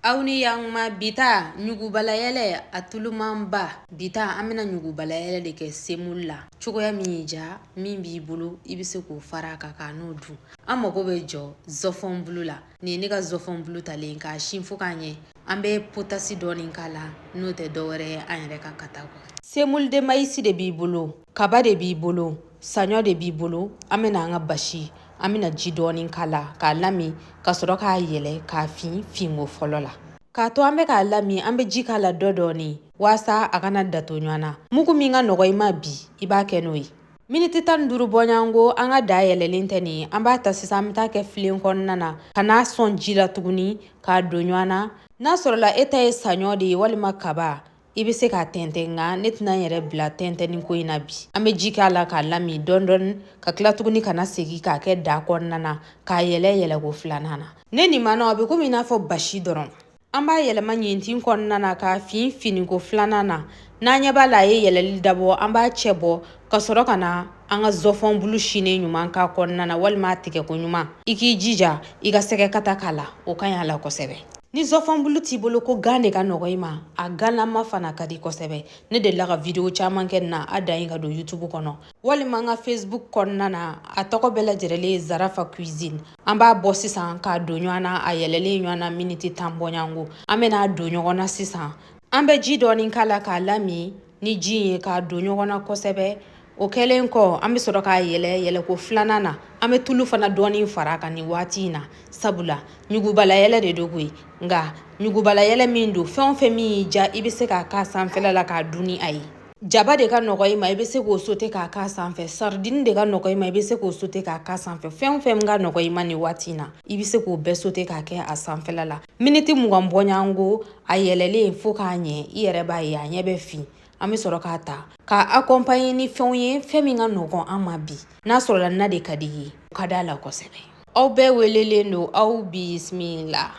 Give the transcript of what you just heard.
Aw ni yakuma. Bi ta ɲugubalayɛlɛ a tulumanba. Bi ta an bɛna ɲugubalayɛlɛ de kɛ semoule la. Cogoya min y'i diya, min b'i bolo, i bɛ se k'o fara a kan k'a n'o dun. An mago bɛ jɔ zɔfɔnbulu la. Nin ye ne ka zɔfɔnbulu talen k'a sin fo k'a ɲɛ. An bɛ potasi dɔɔni k'a la, n'o tɛ dɔwɛrɛ ye an yɛrɛ ka kata kɔ. Semoule de maïs de b'i bolo, kaba de b'i bolo, saɲɔ de b'i bolo. An bɛna an ka basi, an bɛna ji dɔɔni k'a la k'a lami, ka sɔrɔ k'a yɛlɛ k'a fin finko fɔlɔ la. K'a to an bɛ k'a lami, an bɛ ji k'a la dɔ dɔɔni waasa a kana dato ɲɔgɔn na. Mugu min ka nɔgɔ i ma bi, i b'a kɛ n'o ye. Miniti 15 bɔɲɔgɔnko, an ka da yɛlɛlen tɛ nin ye. An b'a ta sisan, an bɛ taa kɛ filen kɔnɔna na ka n'a sɔn ji la tuguni k'a don ɲɔgɔn na. N'a sɔrɔla e ta ye saɲɔ de ye walima kaba, i bɛ se k'a tɛntɛn, nka ne tɛna n yɛrɛ bila tɛntɛnni ko in na bi. An bɛ ji k'a la k'a lami dɔɔni dɔɔni, ka tila tuguni ka na segin k'a kɛ da kɔnɔna na k'a yɛlɛ yɛlɛko filanan na. Ne nin ma na, a bɛ komi i n'a fɔ basi dɔrɔn. An b'a yɛlɛma ɲintin kɔnɔna na k'a fin finiko filanan na. N'an ɲɛ b'a la a ye yɛlɛli dabɔ, an b'a cɛ bɔ ka sɔrɔ ka na an ka zɔfɔnbulu sinnen ɲuman k'a kɔnɔna na, walima a tigɛko ɲuman. I k'i jija i ka sɛgɛ kata k'a la, o ka ɲi a la kosɛbɛ. Ni zɔfɔnbulu t'i bolo ko gan de ka nɔgɔ i ma, a ganlama fana ka di kosɛbɛ. Ne delila ka video caman kɛ nin na, a dan ye ka don YouTube kɔnɔ walima an ka Facebook kɔnɔna na. A tɔgɔ bɛɛ lajɛlen ye Zarafa Cuisine. An b'a bɔ sisan k'a don ɲɔgɔn na. A yɛlɛlen ɲɔgɔn na miniti 10 bɔɲɔgɔnko, an bɛna don ɲɔgɔn na sisan. An bɛ ji dɔɔni k'a la k'a lami ni ji in ye k'a don ɲɔgɔn na kosɛbɛ. O kɛlen kɔ, an bɛ sɔrɔ k'a yɛlɛ yɛlɛko filanan na. An bɛ tulu fana dɔɔni fara a kan nin waati in na, sabula ɲugubalayɛlɛ de don koyi. Nka ɲugubalayɛlɛ min don, fɛn o fɛn min y'i diya, i bɛ se k'a k'a sanfɛla la k'a dun ni a ye. Jaba de ka nɔgɔ i ma, i bɛ se k'o sauté k'a k'a sanfɛ. Sardine de ka nɔgɔ i ma, i bɛ se k'o sauté k'a k'a sanfɛ. Fɛn o fɛn ka nɔgɔ i ma nin waati in na, i bɛ se k'o bɛɛ sauté k'a kɛ a sanfɛla la. Miniti 20 bɔɲɔgɔnko, a yɛlɛlen fo k'a ɲɛ, i yɛrɛ b'a ye a ɲɛ bɛ fin. An bɛ sɔrɔ k'a ta k'a accompagner ni fɛnw ye, fɛn min ka nɔgɔn an ma bi. N'a sɔrɔla na de ka di i ye, o ka d'a la kosɛbɛ. Aw bɛɛ welelen don, aw bisimila.